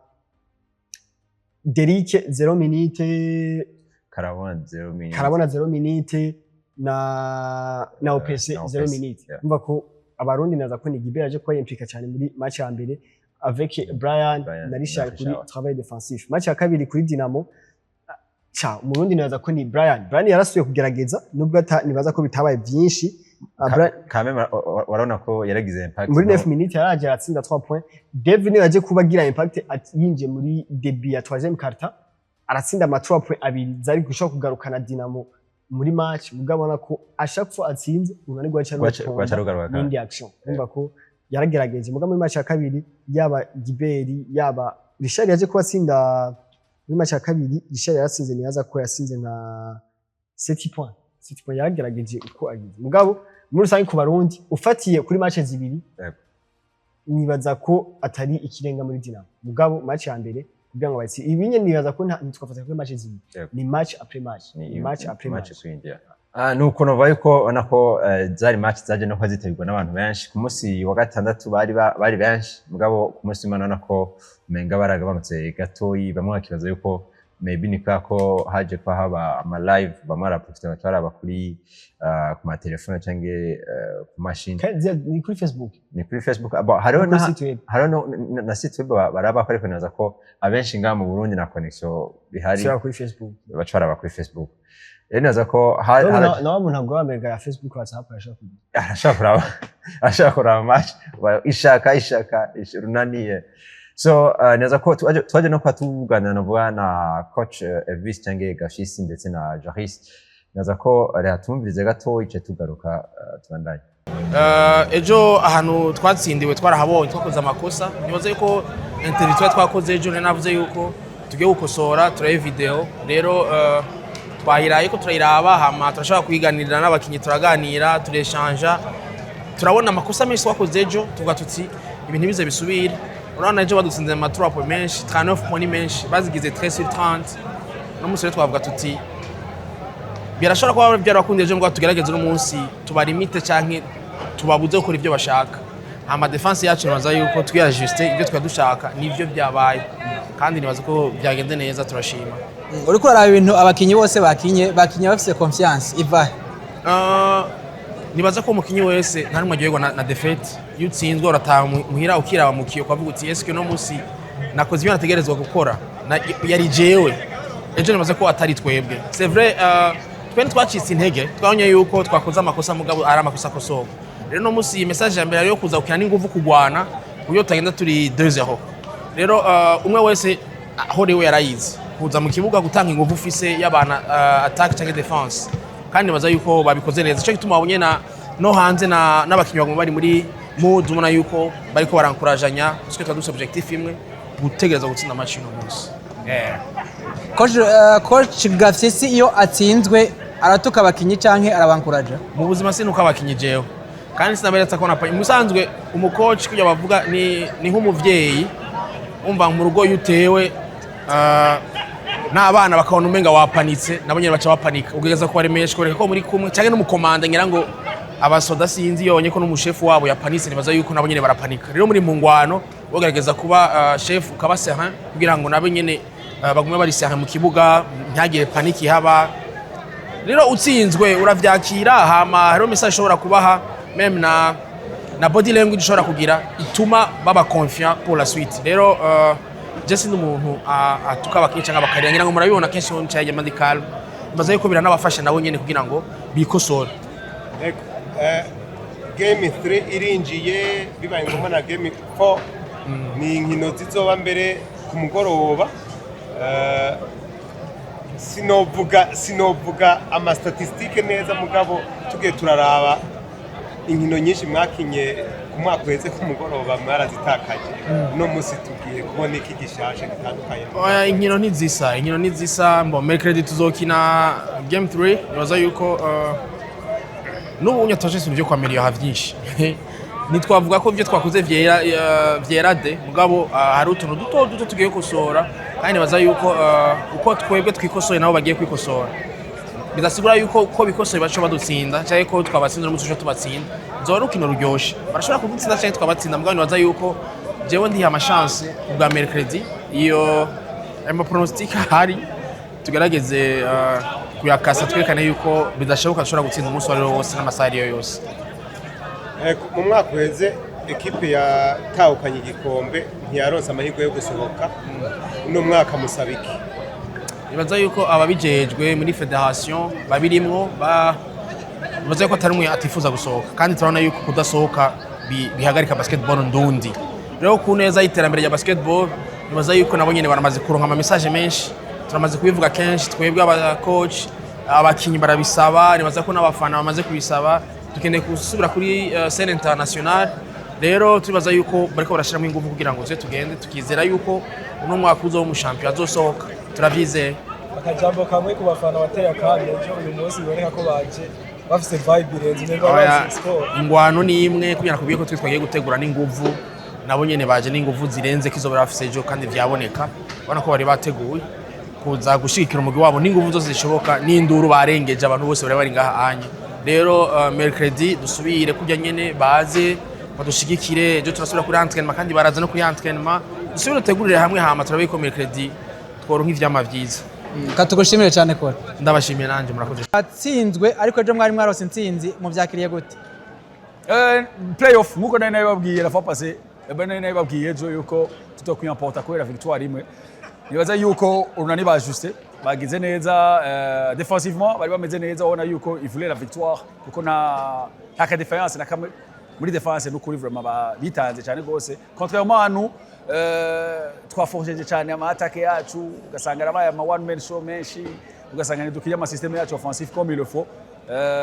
Derike 0 minute. Karabona 0 minute. Karabona 0 minute na OPC na 0 OPC, minute. Umva ko Abarundi naza ko ni Gibe yaje kuba yimplika cyane muri match ya mbere avec Brian, Brian na Richard na kuri Richard. travail défensif. Match ya kabiri kuri Dinamo, cha Umurundi naza ko ni Brian. Brian yarasuye kugerageza nubwo nibaza ko bitabaye byinshi. Quand même warabona ko yaragize impact. Muri 9 minutes yaraje aratsinda 3 points. David niwe yaje kuba agira impact, yinjiye muri début ya 3e quart, aratsinda ama 3 points abiri zari gushobora kugarukana Dinamo muri match. Mugabo ubona ko à chaque fois atsinze, Urunani rwaca Rwaca rugaruka kandi. n'indi action. Urumva ko yaragerageje. Mugabo muri match ya kabiri, yaba Giberi, yaba Richard yaje kuba atsinda muri match ya kabiri, Richard yaratsinze, niyaza ko yatsinze nka 7 points, 7 points. Yaragerageje uko agize. Mugabo muri rusange ku Barundi, ufatiye kuri match zibiri, nibaza ko atari ikirenga muri Dinamo. Mugabo match ya mbere kugira ngo batsi ibi nyene, nibaza ko ntitwafata kuri match zibiri. Ni match après match, ni match après match. Match kwinjira. Nuko nova yuko ubona ko zari match zaje no kuba zitabirwa n'abantu benshi. Ku munsi wa gatandatu bari benshi, mugabo ku munsi w'Imana ubona ko umenga baragabanutse gatoyi. Bamwe bakibaza yuko maybe ni kubera ko haje kuba haba ama live, bamwe baraprofita baca baraba ku matelefone canke ku mashini. Kandi ni kuri Facebook. Ni kuri Facebook. Abo, hariho no kuri na site web. Hariho na site web barabako, ariko nibaza ko abenshi ngaha mu Burundi na connection bihari Shira kuri Facebook. baca baraba kuri Facebook. Rero nibaza ko Donc nawe umuntu agura mega ya Facebook, WhatsApp, arashobora kugira. Arashobora kuraba match ishaka runaniye. So nibaza ko twaje no kuba tuganira navuga na coach Elvis cyangwa Gafisi ndetse na Joris. Nibaza ko reka tumvirize gato ice tugaruka, tubandanye. Ejo ahantu twatsindiwe twarahabonye, twakoze amakosa. Nibaza yuko interview twari twakoze ejo nari navuze yuko tugiye gukosora. Turabe video rero, twayiraye ko turayiraba, hama turashobora kuyiganirira n'abakinyi, turaganira, tureshanja, turabona amakosa menshi twakoze ejo, tuvuga tuti ibintu ntibize bisubire. Urabona ejo badutsinze ama 3 points menshi, 39 points ni menshi, bazigize 13 sur 30. No munsi rero twavuga tuti birashobora kuba byarabakundiye ejo, ngo tugerageze uno munsi tubarimite canke tubabuze gukora ibyo bashaka. Hama défense yacu, nibaza yuko twiyajuste ibyo twari dushaka nivyo byabaye, kandi nibaza ko byagenze neza, turashima. Uriko uraraba ibintu abakinyi bose bakinye bafise confiance iva he? Nibaza ko umukinyi wese nta numwe aryoherwa na défaite. Iyo utsinzwe urataha muhira ukiraba mu kiyo, ukavuga uti: "Eske uno munsi nakoze ibyo nategerezwa gukora?" Yari jewe ejo, nibaza ko atari twebwe. C'est vrai, twe ntitwacitse intege, twabonye yuko twakoze amakosa, mugabo ari amakosa akosorwa. Rero uno munsi iyi message ya mbere ari yo kuza gukina n'inguvu, kugwana ku buryo tutagenda turi 2-0. Rero umwe wese aho riwe yarayizi kuza mu kibuga gutanga inguvu ufise y'abana, attaque cyangwa défense, kandi nibaza yuko babikoze neza. Ico gituma wabonye na no hanze na n'abakinyi baguma bari muri mood, ubona yuko bariko barankurajanya, parce que dufise objectif imwe, gutegereza gutsinda match uno munsi. Coach Gafyisi iyo atsinzwe aratuka abakinyi canke arabankuraja? Mu buzima sinuko abakinyi jewe, kandi sinaberetse ko napa musanzwe. Umukoci kugira bavuga ni nk'umuvyeyi. Umva, mu rugo iyo utewe n'abana bakabona umenga wapanitse, nabo nyene baca bapanika, ugerageza kubaremesha, kubereka ko muri kumwe, canke n'umukomanda, ngira ngo abasoda sinzi yonye ko n'umushefu wabo yapanitse, nibaza yuko nabo nyene barapanika. Rero muri mu ngwano ugerageza kuba chef, ukaba serein, kugira ngo nabo nyene bagume bari serein mu kibuga, ntihagire panique ihaba. Rero utsinzwe uravyakira, hama hariho message ushobora kubaha, même na body language ushobora kugira ituma baba confiant pour la suite. Rero je sindi umuntu atuka abakinyi canke abakarira, ngira ngo murabibona kenshi ncaye ndi calme. Mbaza yuko biranabafasha nabo nyene kugira ngo bikosore. Ego, game 3 irinjiye, bibaye ngombwa na game 4. Ni inkino zizoba mbere ku mugoroba. Sinovuga ama statistiques neza, mugabo tugiye turaraba inkino nyinshi mwakinye ku mwaka uheze ku mugoroba mwarazitakaje. Uno munsi tugiye kubona iki gishasha gitandukanye? Oya, inkino ntizisa, inkino ntizisa. Mbo mercredi tuzokina game 3. Nibaza yuko n'ubu unye twaje ibintu byo kwameliora vyinshi. Ntitwavuga ko ibyo twakoze vyera de, mugabo hari utuntu duto duto tugiye gukosora, kandi nibaza yuko uko twebwe twikosoye nabo bagiye kwikosora. Bidasigura yuko ko bikosoye baca badutsinda, cyangwa ko twabatsinda n'umunsi uca tubatsinda. Nzoba ari urukino ruryoshe, barashobora kudutsinda cyangwa twabatsinda, mugabo nibaza yuko jewe ndiha ama chances ubwa mercredi. Iyo ayo ma pronostics ahari tugerageze kuyakasa, twerekane yuko bidashoboka, dushobora gutsinda umunsi uwo ari wo wose n'amasaha ariyo yose. Mu mwaka uheze ekipe yatahukanye igikombe ntiyaronse amahirwe yo gusohoka. Uno mwaka musaba iki? Nibaza yuko ababijejwe muri fédération babirimwo nibaza yuko atari umwe atifuza gusohoka, kandi turabona yuko kudasohoka bihagarika basketball ndundi. Rero ku neza y'iterambere rya basketball, nibaza yuko nabo nyene baramaze kuronka ama message menshi. Turamaze kubivuga kenshi twebwe aba coach, abakinyi barabisaba, nibaza ko n'abafana bamaze kubisaba. Dukeneye gusubira kuri scène internationale. Rero turibaza yuko bariko barashiramo ingufu kugira ngo tuze tugende, tukizera yuko uno mwaka uzoba umushampion azosohoka, turavyizeye. Akajambo kamwe ku bafana bateye akami ejo, uyu munsi biboneka ko baje bafise vibe irenze, umengo Oya, bazi score. Ingwano ni imwe, kugira nakubwiye ko twe twagiye gutegura n'inguvu, nabo nyene baje n'inguvu zirenze ko izo bari bafise ejo, kandi vyaboneka, ubona ko bari bateguye. Kuza gushigikira umugwi wabo n'inguvu zose zishoboka, n'induru barengeje, abantu bose bari bari ngaha anye. Rero mercredi dusubire kurya nyene, baze badushigikire. Ejo turasubira kuri entraînement, kandi baraza no kuri entraînement, dusubire dutegurire hamwe, hama turabe ko mercredi tworonka ivyama vyiza. Katugushimire cyane kora. Ndabashimiye nanje, murakoze. Atsinzwe, ariko ejo mwari mwarose intsinzi, muvyakiriye gute? Playoff, nkuko nari nabibabwiye la fois passée, nari nabibabwiye ejo yuko tutokwiemporta kubera victoire imwe. Nibaza yuko Urunani bajuste, bagize neza défensivement, bari bameze neza, ubona yuko ils voulaient la victoire, kuko nta ka défaillance na kamwe muri défense. N'ukuri vraiment bitanze cyane gose, contrairement à nous, twaforceje cyane ama attaque yacu, ugasanga arabaye ama one man show menshi, ugasanga ntidukiye ama système yacu offensif comme il le faut.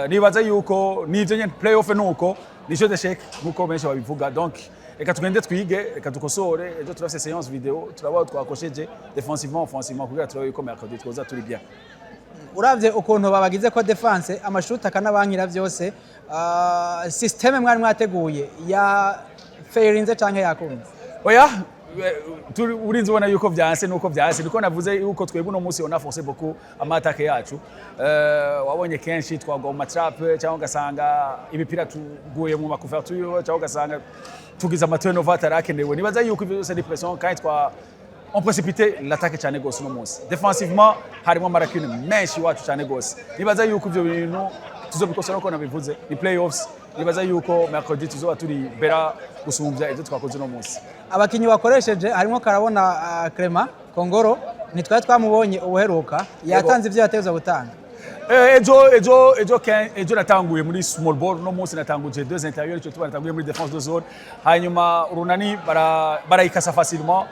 Nibaza yuko nivyo nyene, playoff nuko ni jeu d'échec nkuko benshi babivuga. Donc reka tugende twige, reka dukosore. Ejo turafise séance vidéo, turaba twakosheje défensivement, offensivement, kugira turabe yuko mercredi twoza turi bien. Uravye ukuntu babagize ko défense, amashuti akanabankira vyose, système mwari mwateguye ya failinze canke yakunze? Oya, urinze ubona yuko vyanse, nuko vyanse. Niko navuze yuko twebwe uno munsi on a forcé beaucoup ama attaque yacu. Wabonye kenshi twagwa mu ma trappe, cyangwa ugasanga imipira tuguye mu ma couverture, cyangwa ugasanga tugize ama turnover atarakenewe. Nibaza yuko ivyo byose ni pression, kandi twa on précipité l'attaque cyane gose uno munsi. Défensivement harimo ama lacune menshi iwacu cyane gose. Nibaza yuko ivyo bintu tuzobikosora, uko nabivuze, ni playoffs. Nibaza yuko mercredi tuzoba turi bera gusumbya ivyo twakoze uno munsi. Abakinyi wakoresheje harimo Karabona, Clement Kongoro, ntitwari twamubonye ubuheruka. Yatanze ivyo yategerezwa gutanga? Ejo natanguye muri small ball, no munsi natanguje deux intérieurs, ico tuba natanguye muri défense de zone. Hanyuma Urunani barayikasa facilement.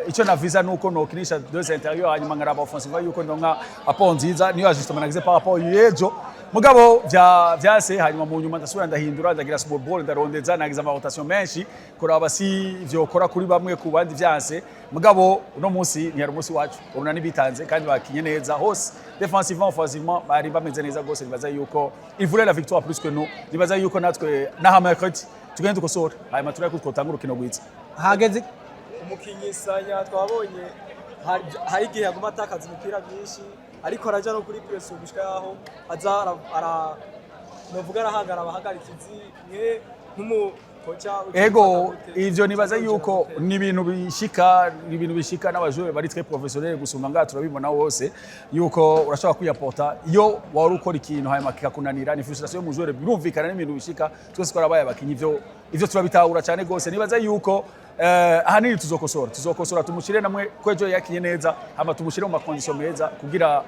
Icyo naviza nuko nokinisha deux intérieurs, hanyuma nkaraba offensive yuko ndonka apport nziza. Niyo ajustement nagize par rapport y'ejo, mugabo vya vyase. Hanyuma mu nyuma ndasubira ndahindura, ndagira small ball, ndarondeza, nagize ama rotation menshi kuraba si vyokora kuri bamwe, ku bandi vyanse. Mugabo uno munsi ntiyari umunsi wacu. Urunani bitanze kandi bakinye neza hose, défensivement, offensivement, bari bameze neza gose. Nibaza yuko il voulait la victoire plus que nous. Nibaza yuko natwe naha mercredi tugende dukosora, hanyuma turabe ko twotanga urukino rwiza. Hageze. Umukinyi Sanya twabonye hari igihe aguma atakaza imipira myinshi, ariko araja no kuri pression gushika yaho aza novuga arahangara abahagarikizi. Mwe nk'umukoca? Ego, ivyo nibaza yuko ni ibintu bishika, ni ibintu bishika n'aba joueur bari très professionnel gusumba ngaha. Turabibona hose yuko urashobora kwiyaporta iyo wari ukora ikintu, hanyuma kikakunanira. Ni frustration mu joueur, birumvikana, n'ibintu bishika. Twese twarabaye abakinyi, ivyo turabitahura cyane gose. Nibaza yuko ahanini tuzokosora, tumushire namwe ko ejo yakinye neza, hama tumushire mu ma condition meza kugira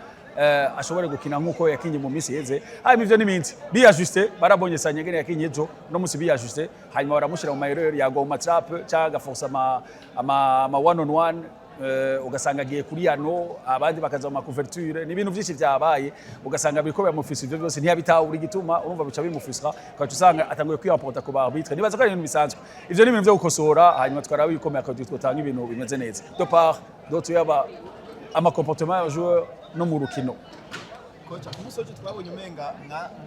ashobore gukina nkuko yakinye mu minsi iheze. Hanyuma ivyo n'iminsi biyajuste, barabonye Sanyegene yakinye ejo, no musi biyajuste, hanyuma baramushira mu ma erreur, yagwa mu ma trappe cyangwa agaforsa ama one on one, ugasanga agiye kuri yano, abandi bakaza mu ma couverture. Ni ibintu byinshi byabaye, ugasanga biriko biramufisa. Ivyo byose ntiyabitahura igituma, urumva bica bimufisa, ugaca usanga atanguye kwiyamporta ku ba arbitre. Nibaza ko ari ibintu bisanzwe, ivyo ni ibintu vyo gukosora, hanyuma twaraba yuko mercredi twotanga ibintu bimeze neza de part d'autre, yaba ama comportement y'aba joueur no mu rukino. Koca, ku munsi w'ejo twabonye umenga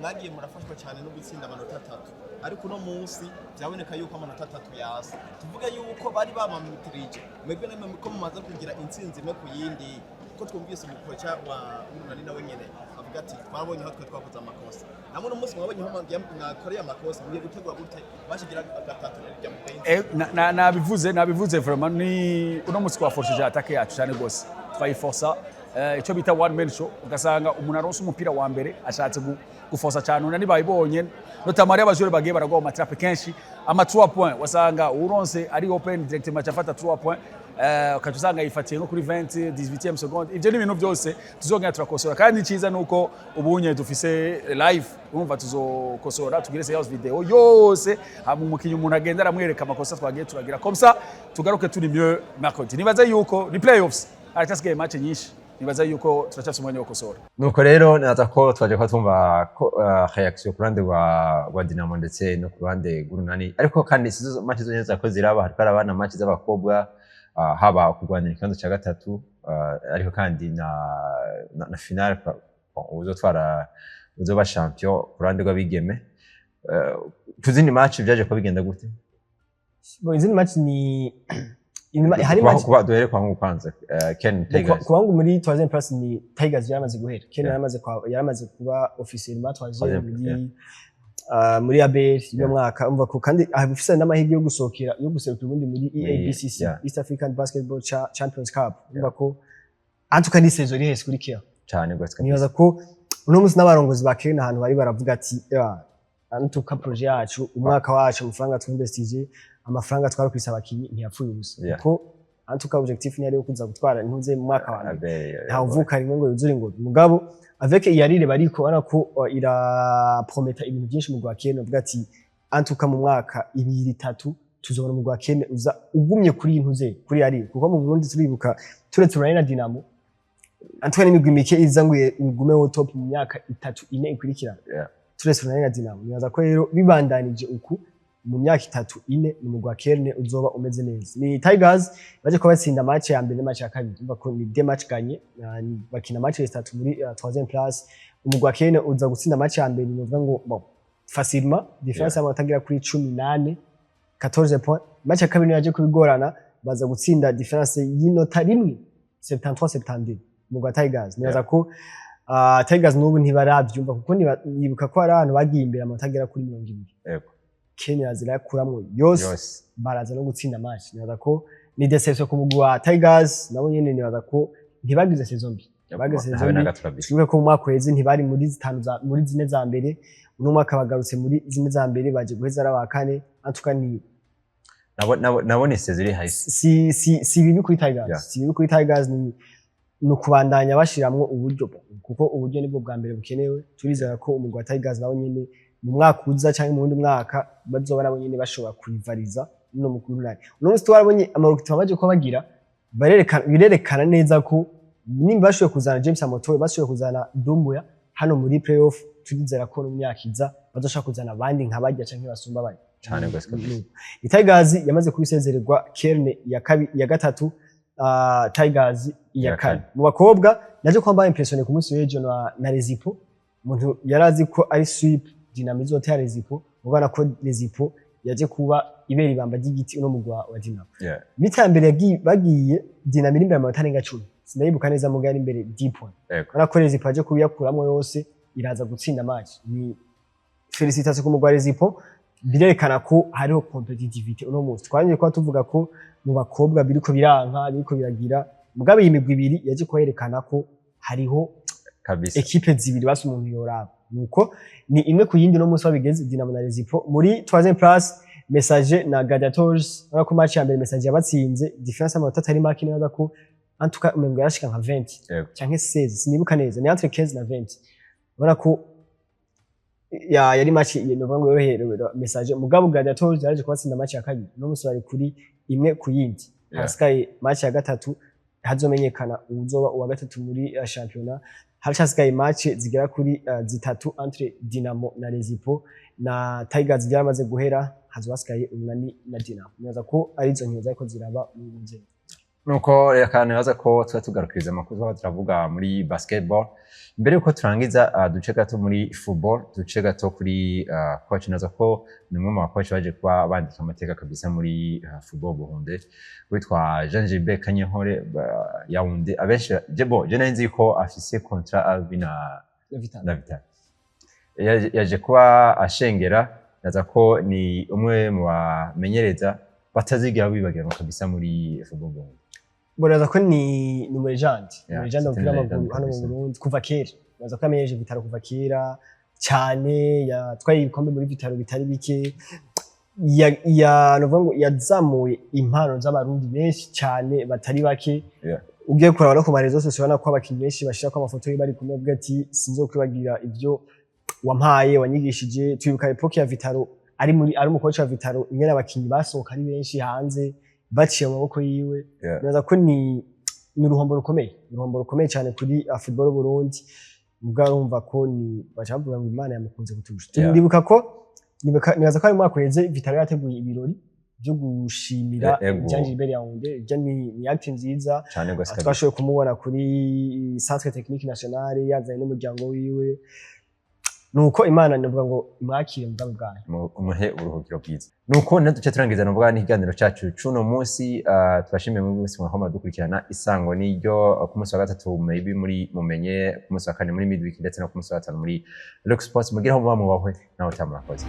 mwagiye murafashwa cyane no gutsinda amanota 3, ariko uno munsi byaboneka yuko amanota 3 yasa. Tuvuge yuko bari bamamitirije mwebwe namwe ko mumaze kugira intsinzi imwe ku yindi, ko twumvise umukoca wa Urunani nawe nyene avuga ati twabonye aho twe twakoze amakosa, namwe uno munsi mwabonye aho mwakoreye amakosa, mugiye gutegura gute bashigira gatatu rya mupenzi? Nabivuze vraiment, ni uno munsi twaforceje attaque yacu cyane gose, twayiforsa icyo bita one man show, ugasanga umuntu aronse umupira wa mbere ashatse guforsa cyane. Unani bayibonye, notamment aba joueur bagiye baragwa mu ma trappe kenshi, ama 3 points, wasanga uronse ari open directement afata 3 points, ukaca usanga yifatiye nko kuri 20 18e seconde. Ivyo ni ibintu byose tuzongera turakosora, kandi icyiza nuko ubunye dufise live, urumva tuzokosora, tugire séance vidéo yose, hama umukinyi umuntu agenda aramwereka amakosa twagiye turagira, comme ça tugaruke turi mieux mercredi. Nibaza yuko ni playoffs, haracyasigaye match nyinshi, nibaza yuko turacyafise umwanya wo gukosora. Nuko rero naza ko twaje kuba twumva ko reaction ku ruhande rwa Dinamo ndetse no ku ruhande rw'Urunani, ariko kandi sizo match zonyene zako ziraba, hariko haraba na match z'abakobwa, haba kurwanira ikibanza ca gatatu, ariko kandi na finale, bon, uzotwara, uzoba champion ku ruhande rw'abigeme. Ku zindi match vyaje kuba bigenda gute? Bon, izindi match ni Hari Kuba duhere kwa ngu kwanza, Ken Tigers. Kubangu muri troisième place ni Tigers yaramaze guhera. Ken yaramaze kuba officiellement troisième Troisième, muri muri ABL y'uno mwaka. Umva ko kandi afise n'amahirwe yo gusohokera, yo guserukira ubundi muri EABCC, East African Basketball Champions Cup. Umva ko en tout cas ni saison iri hese kuri Ken. Cyane gose kabisa. Nibaza ko uno munsi n'abarongozi ba Ken ahantu bari baravuga ati: "En tout cas projet yacu, umwaka wacu, amafaranga twinvestije, amafaranga twarukise abakinyi ntiyapfuye ubusa." Kuko en tout cas objectif ni yari yo kuza gutwara ntuze mu mwaka wa mbere. ABL. Ntawe uvuka rimwe ngo yuzure ingobyi. Mugabo avec iyarire bariko ubona ko iraprometa ibintu byinshi mu rwa Kene, uvuga ati antuka mu mwaka ibiri itatu tuzobona mu rwa Kene uza ugumye kuri iyi ntuze, kuri yarire. Kuko mu Burundi turibuka, turetse Urunani na Dinamo, antuka n'imigwi mike iza ngo igumeho top mu myaka 3, 4 ikurikirana. Turetse Urunani na Dinamo. Nibaza ko rero bibandanije uku, mu myaka 3, 4 ni umugwi wa Kerne uzoba umeze neza. Ni Tigers baje kuba batsinda match ya mbere, match ya kabiri. Umva ko ni deux match gagné, bakina match zitatu muri troisième place. Umugwi wa Kerne uza gutsinda match ya mbere, novuga ngo bon, facilement, différence y'amanota agera kuri 18, 14 points. Match ya kabiri yaje kubigorana, baza gutsinda différence y'inota rimwe, 73 72, umugwi wa Tigers. Nibaza ko Tigers n'ubu ntibaravyumva, kuko nibuka ko hari ahantu bagiye imbere amanota agera kuri 20. Kenya zirayakuramwo yose, Yose. baraza no gutsinda match. Nibaza ko ni déception ku mugwi wa Tigers. Nabo nyene nibaza ko ntibagize saison mbi, bagize Habe saison na mbi. gato kabisa. Twibuke ko mu mwaka uheze ntibari muri zitanu za, muri zine za mbere. Uno mwaka bagarutse muri zine za mbere, baje guheza ari aba kane. En tout cas ni Nabone saison iri hasi. Si bibi kuri Tigers. Si bibi kuri Tigers, ni ukubandanya bashiramwo uburyo, kuko uburyo nibwo bwa mbere bukenewe. Turizera ko umugwi wa Tigers nawo nyene mu mwaka uza canke mu wundi mwaka bazoba nabo nyene bashobora kurivariza no mukuru nani. Uno munsi twarabonye amarecrutement baje kuba bagira, barerekana, birerekana neza ko nimba bashoboye kuzana James Amotowe, bashoboye kuzana Dumbuya hano muri playoff, turizera ko no mu myaka iza bazoshobora kuzana abandi nka barya canke basumba barya. Cane gose kabisa. Ni Tigers yamaze kubisezererwa, Kerne ya kabi, ya gatatu, Tigers iya Ya kane. kane. Mu bakobwa naje ko mbaye impressionné ku munsi w'ejo na Rezipo. Umuntu yarazi ko ari sweep Dinamo izotera Rezipo, ubona ko Rezipo yaje kuba ibera ibamba ry'igiti uno mugwa wa Dinamo. Mi-temps ya mbere bagiye Dinamo iri imbere amanota arenga 10, sinayibuka neza, muga yari imbere 10 point. Ubona ko Rezipo yaje kubiyakuramwo yose, iraza gutsinda match. Ni félicitations ku mugwa wa Rezipo, birerekana ko hariho compétitivité uno munsi. Twarangiye kuba tuvuga ko mu bakobwa biriko biranka, biriko biragira, mugabo iyi migwi ibiri yaje kuyerekana ko hariho équipe zibiri basi umuntu yoraba. Nuko ni imwe ku yindi no munsi wabigeze, Dinamo na Rezipo. Muri troisième place, Messager na Gladiators. Urabona ko match ya mbere Messager yabatsinze différence y'amanota atari make. Nibaza ko en tout cas umengo yarashika nka 20 canke 16, sinibuka neza, ni entre 15 na 20. Urabona ko ya yari match novuga ngo yoroheye Messager, mugabo Gladiators yaraje kubatsinda match ya kabiri. No munsi bari kuri imwe ku yindi. Hasigaye match ya gatatu, hazomenyekana uwuzoba uwa gatatu muri championnat. Haracasigaye match zigera kuri zitatu entre Dinamo na Rezipo na Tigers byaramaze guhera, hazoba hasigaye Umunani na Dinamo. Nibaza ko ari izo nkino zariko ziraba mu nzego. Nuko reka nibaza ko tuba tugarukiriza amakuru tuba turavuga muri basketball. Mbere yuko turangiza, duce gato muri football, duce gato kuri coach. Naza ko ni umwe mu bakoci baje kuba bandika amateka kabisa muri football Burundi, witwa Jean Gilbert Kanyankore Yaounde. Abenshi je bo je nari nzi ko afise contrat avi na Na Vital. Na Vital. Yaje kuba ashengera. Naza ko ni umwe mu bamenyereza batazigira bibagiranwa kabisa muri football Burundi. Nibaza ko ni umu légende. Yeah, umu légende c'est w'umupira une w'amaguru légende hano mu kabisa. Burundi kuva kera. Nibaza ko yamenyereje Vital'O kuva kera cyane, yatwaye ibikombe muri Vital'O bitari bike, ya novuga ngo yazamuye impano z'abarundi benshi cyane batari bake. Ugiye kuraba no ku ma réseaux sociaux, ubona ko abakinnyi benshi bashirako amafoto ye bari kumwe, bavuga ati: "Sinzokwibagira ibyo wampaye, wanyigishije." Twibuka époque ya Vital'O ari umukoci wa Vital'O, ingene abakinnyi basohoka ari benshi hanze baciye mu maboko yiwe. Nibaza ko ni uruhombo rukomeye, uruhombo rukomeye cyane kuri football y'Uburundi. Mugabo urumva ko ni baca bavuga ngo Imana yamukunze kuturusha. Ndibuka ko nibaza ko ari mu mwaka uheze Vital'O yateguye ibirori byo gushimira Jean Gilbert Yaounde. Ibyo ni acte nziza. Cane gose kabisa. Twashoboye kumubona kuri Centre Technique Nationale yazanye n'umuryango wiwe. Nuko Imana navuga ngo imwakire mu bwami bwayo. Umuhe uburuhukiro bwiza. Nuko natwe duce turangiza nuvuga n'ikiganiro cacu cuno munsi. Tubashimiye muri bose mwahoma dukurikirana isango n'iryo ku munsi wa gatatu maybe muri mumenye, ku munsi wa kane muri midweek, ndetse no ku munsi wa gatanu muri Rock Sports. Mugire aho muba mubahwe naho utamurakoze.